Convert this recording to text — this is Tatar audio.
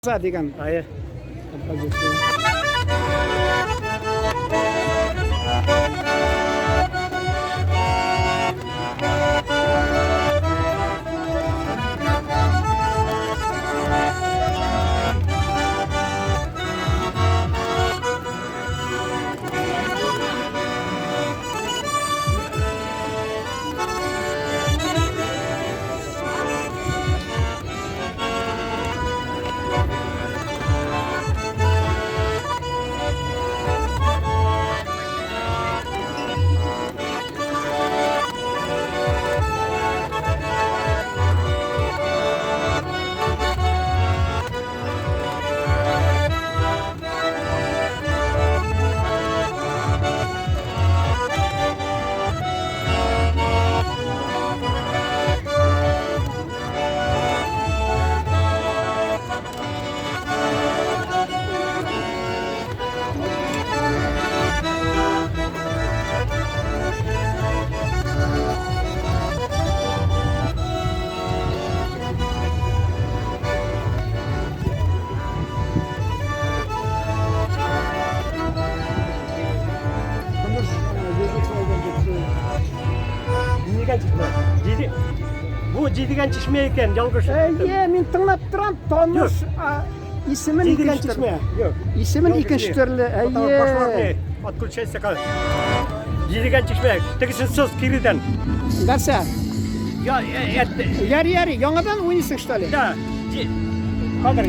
Дигән. Әйе. Композиция. Җидегән чишмә. Җиде. Бу Җидегән чишмә икән, ялгыш. Әйе, мин тыңлап торам, таныш исемен Җидегән икенче чишмә. төрле. Юк. Исемен икенче төрле. Әйе. Отключайся кал. Җидегән чишмә. Тегесен сыз киридән. Нәрсә? Я, әт. Яри, яри, яңадан уйныйсың, что ли? Да. Хәзер.